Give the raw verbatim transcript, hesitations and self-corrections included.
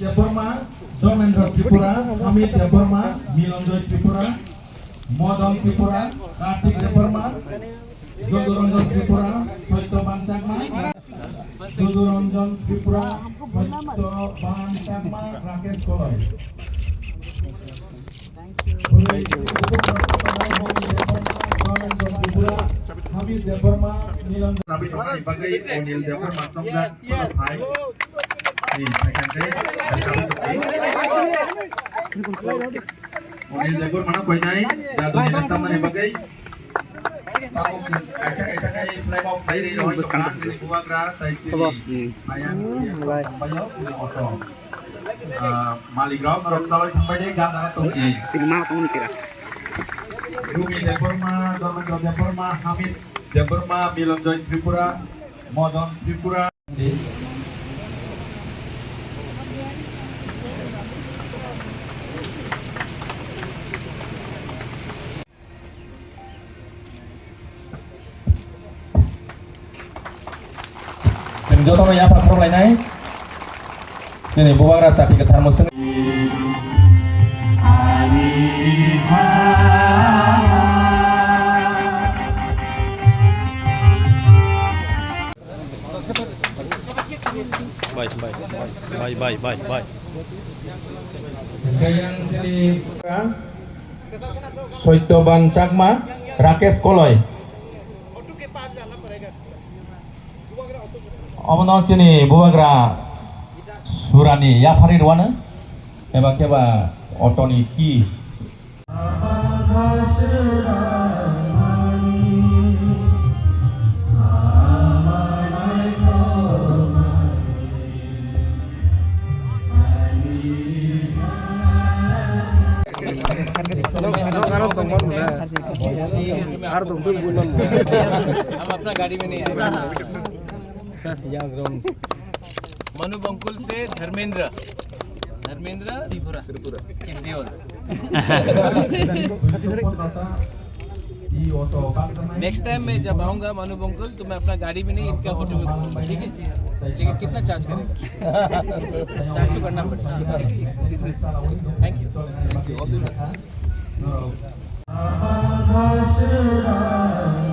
Debbarma, Dharmendra Tripura, Hamid Debbarma, Milanjoy Tripura, Modon Tripura, Kartik Debbarma, Joduranjan Tripura, Satyaban Chakma, Joduranjan Tripura, Satyaban Chakma, Rakesh Koloi. Hamid Debbarma, Nilam Debbarma, Anil Debbarma, Chongla, Phai. Ni, phai kante, Anil Debbarma no koinai, jadu ni samani bagai. Kaisa kaisa kai fly off khai ri roi tong kha, chini bubagra tai chini ayang, hmm, chini oto. Ah, malik rok norok chalai thangbai de, gana tong di. Tini ma tong ni kira. Rumi Debbarma, Dharmendra Debbarma, Hamid Debbarma, Milanjoy Tripura, Modon Tripura. Chwng jotono yapha khorok lainai. Chini bubagra chati kwthar mwswng. Bai, bai, bai, bai. Hwnkhe yang sini Satyaban Chakma, Rakesh Koloi. Obono chini bubagra surani yapharwi rwano, eba keba otoni ki. हम अपना गाड़ी में नहीं आए। Manu Bongkul se Dharmendra. Dharmendra Tripura. Tripura. Next time मैं जब आऊंगा मानू बंकुल, तो मैं अपना गाड़ी में नहीं, इनका ऑटो में घूमूंगा, ठीक है? लेकिन कितना चार्ज करेगा? चार्ज तो करना पड़ेगा। Thank you. Thank you. All the best.